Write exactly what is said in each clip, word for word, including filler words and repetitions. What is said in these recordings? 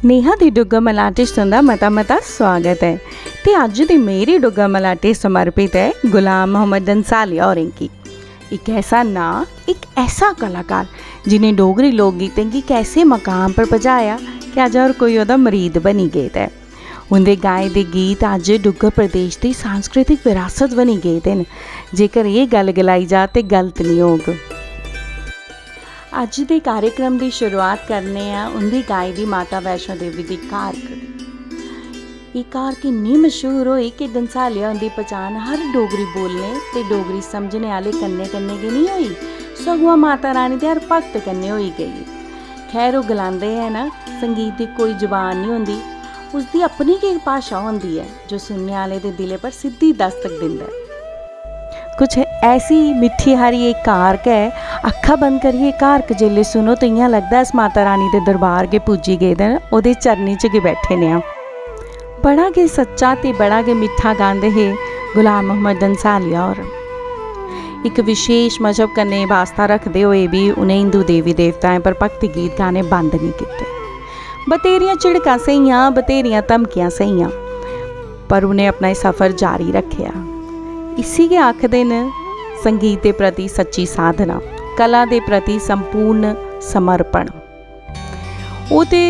नेहा दी डुग्गर मलाटी च तुं'दा मता मता स्वागत ऐ। ते अज्ज दी मेरी डुग्गर मलाटी समर्पित ऐ गुलाम मोहम्मद डंसालिया होरें गी। इक ऐसा नांऽ, इक ऐसा कलाकार जि'नें डोगरी लोक गीतें गी कैसे मकाम पर पजाया कि अज्ज हर कोई ओह्दा मरीद बनी गेदा ऐ। उं'दे गाए दे गीत अज्ज डुग्गर प्रदेश दी सांस्कृतिक विरासत बनी गेदे न। जेकर एह् गल्ल गलाई जा ते गलत निं होग। अज्ज दे कार्यक्रम दी शुरुआत करने आं उं'दी गाई दी माता वैष्णो देवी दी कारक दी। एह् कारक इन्नी मशहूर होई कि डंसालिया हुंदी पछान हर डोगरी बोलने ते डोगरी समझने आह्ले कन्नै कन्नै गै निं होई, सगुआं माता रानी दे हर भक्त कन्नै होई गेई। खैर, ओह् गलांदे ऐ ना, संगीत दी कोई जुबान निं होंदी, उसदी अपनी गै इक भाशा होंदी ऐ जो सुनने आह्ले दे दिलै पर सिद्धी दस्तक दिंदा ऐ। कुछ ऐसी मिट्ठी हारी एह् कारक ऐ, अक्खां बंद करियै कारक जेल्लै सुनो ते इ'यां लगदा अस माता रानी दे दरबार गै पुज्जी गेदे न, ओह्दे चरणें च गै बैठे ने आं। बड़ा गै सच्चा ते बड़ा गै मिट्ठा गांदे हे गुलाम मोहम्मद डंसालिया होर। इक विशेष मजहब कन्नै वास्ता रखदे होए बी उ'नें हिंदू देवी देवताएं पर भक्ति गीत गाने बंद निं कीते। बतेरियां झिड़कां सेहियां, बतेरियां धमकियां सेहियां, पर उ'नें अपना एह् सफर जारी रक्खेआ। इसी गै आखदे न संगीत दे प्रति सच्ची साधना, कला दे प्रति संपूर्ण समर्पण। ओह् ते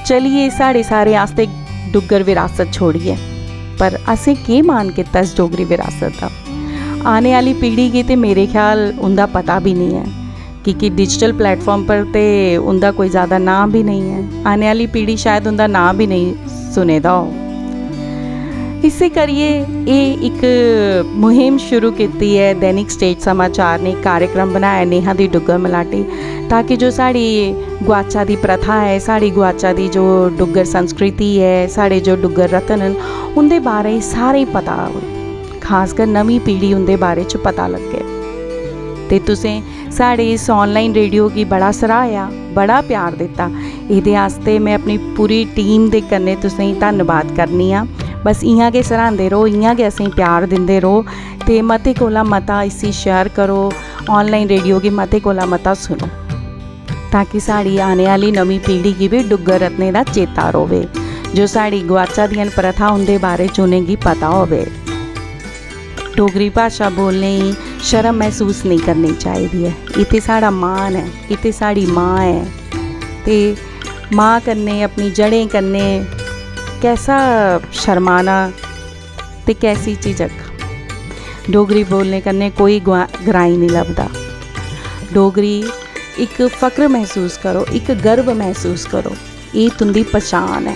चली गे साढ़े सारें आस्तै डुग्गर विरासत छोड़ियै, पर असें केह् मान कीता इस डोगरी विरासत दा? आने आह्ली पीढ़ी गी ते मेरे ख्याल उं'दा पता बी निं ऐ, की कि डिजिटल प्लेटफार्म पर ते उं'दा कोई ज़्यादा नांऽ बी नेईं ऐ। आने आह्ली पीढ़ी शायद उं'दा नांऽ बी नेईं सुने दा होग। इस्सै करियै एह् इक मुहिम शुरू कीती ऐ। दैनिक स्टेट समाचार ने इक कार्यक्रम बनाया नेहा दी डुग्गर मलाटी, ताकि जो साढ़ी गुआचा दी प्रथा ऐ, साढ़ी गुआचा दी जो डुग्गर संस्कृति ऐ, साढ़े जो डुग्गर रत्न न, उं'दे बारे च सारें गी पता होऐ, खासकर नमीं पीढ़ी उं'दे बारे च पता लग्गै। ते तुसें साढ़े इस ऑनलाइन रेडियो गी बड़ा सराहेआ, बड़ा प्यार दित्ता। एह्दे आस्तै में अपनी पूरी टीम दे कन्नै तुसें गी धन्नबाद करनी आं। बस इ'यां गै सरांह्दे र'वो, इ'यां गै असें गी प्यार दिंदे र'वो ते मते कोला मता इसी शेयर करो, ऑनलाइन रेडियो गी मते कोला मता सुनो, ताकि साढ़ी आने आह्ली नमीं पीढ़ी गी बी डुग्गर रत्नें दा चेता र'वै, जो साढ़ी गुआचा दियां न प्रथा, उं'दे बारे च उ'नेंगी पता होवै। डोगरी भाशा बोलने गी शर्म मसूस नेईं करनी चाहिदी ऐ। एह् ते साढ़ा मान ऐ, एह् ते साढ़ी मां ऐ। ते मां कन्नै, अपनी जड़ें कन्नै कैसा शर्माना ते कैसी झिझक। डोगरी बोलने कन्नै कोई गुआ-, ग्राईं निं लभदा। डोगरी इक फख्र मसूस करो, इक गर्व मसूस करो। एह् तुं'दी पछान ऐ।